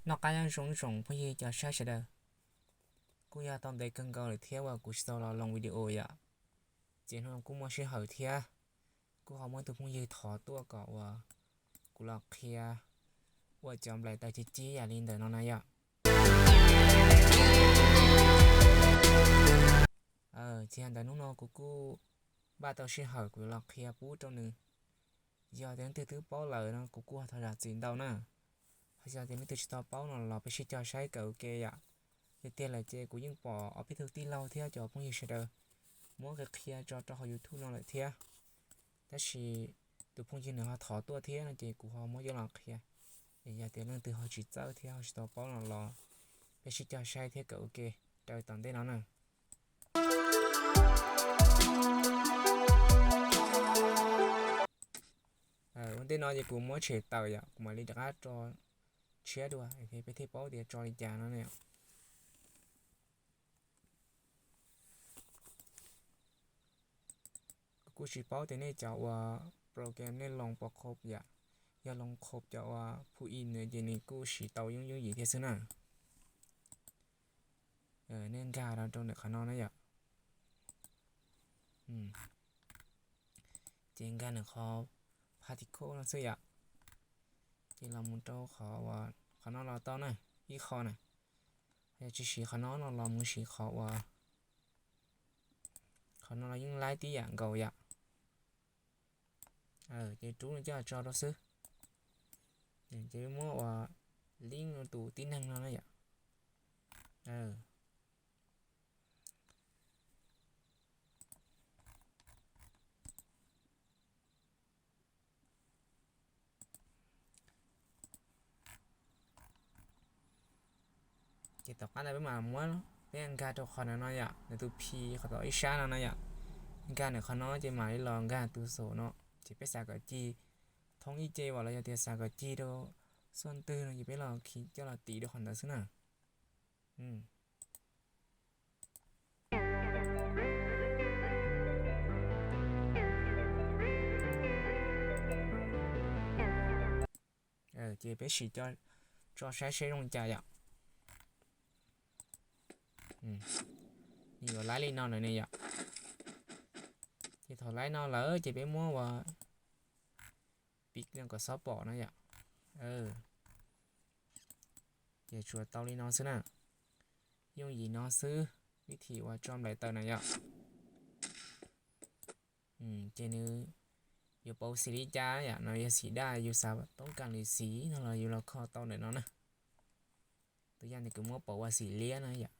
Noj qab nyob zoo ib tsoom phooj ywg cov saib sawv daws. Kuj yog tau ntev kawg nkaus lawm thiab uas kuv tsis tau los loo video yom. Ces hnub no kuj muaj sij hawm thiab, kuj ho muaj ib tug phooj ywg thov tuaj kom uas kuv los qhia ua cov nplaim taws cib cib yam li ntawm no na yom. Ces ntawm hnub no kuv kuj npaj tau sij hawm kuv los qhia pub rau nws. Yog tias leej twg twb paub lawm no kuv kuj ho thov zam txim ntau na. Ho yog tias leej twg tsis tau paub no los peb sib cog saib kawm ua ke yom. Tiag tiag lawm ces kuv yeej pom ob peb tug tij laug thiab cov phooj ywg sawv daws muab qhia qhia tso rau hauv YouTube no lawm thiab. Tab sis tus phooj ywg nws ho thov tuaj thiab no ces kuv ho muab coj los qhia. Es yog tias leej twg ho tsis txawj thiab ho tsis tau paub no los peb sib cog saib thiab kawm ua ke raws tom ntej no na. Ua ntej no ces kuv muab tshem tawm yom, kuv mam li rov qab tso tshiab dua, peb thiaj paub tias tso li cas no na yom. Kuv kuj tsis paub tias nej cov uas program nej loo pos qhob yom, yog loo qhob cov uas phu i ntawd ces nws kuj siv tau yooj yooj yim thiab xwb na. Nej nkag rau ntawm qhov no na yom. Ces nkag ntawm qhov particle no xwb yom. Ces los mus rau qhov, qhov no los tau na, ib qho na. Yog tsis siv qhov no no los mus siv qhov uas, qhov no los yeej laib tib yam nkaus yom. Ces rub no coj tso rau xwb. Ces muab uas link tus tib neeg no na yom. Ces tom qab ntawd peb mam muab, peb nkag rau qhov ntawm no yom, nws tus P qhov tom ib sab no na yom. Nkag ntawm qhov no ces mam li los nkag tus xom no, ces peb xav kom ci thoob ib ce as los yog tias xav kom ci rau xuaj ntwg no ces peb los khi coj los tiv rau qhov ntawd xwb na. Ces peb sim tso saib seb zoo li cas yom. Nws yuav laib li no lawm ne yom. Ces thaum laib no lawm ces peb muab ua piv kom xob pom no yom. Ces tsuas tau li no xwb na. Yooj yim no xwb, vib thim uas tso nplaim taws na yom. Ces nws yuav pauv xim li cas yom, no yog xim daj yus xav toob kas lwm xim no los yus los kho tau ntawm no na. Tus yam nws kuj muab pauv ua xim liab na yom.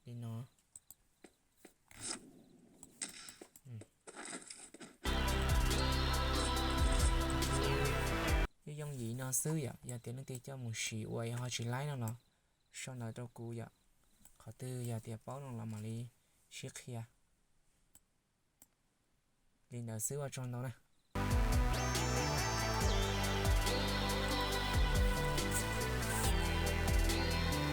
Li no. Yooj yooj yim no xwb yom, yog tias leej twg coj mus siv ua yog ho tsis laib no los sau ntawv rau kuv yom. Qhov twg yog tias paub no los mam li sib qhia. Li ntawd xwb ua tsaug ntau na.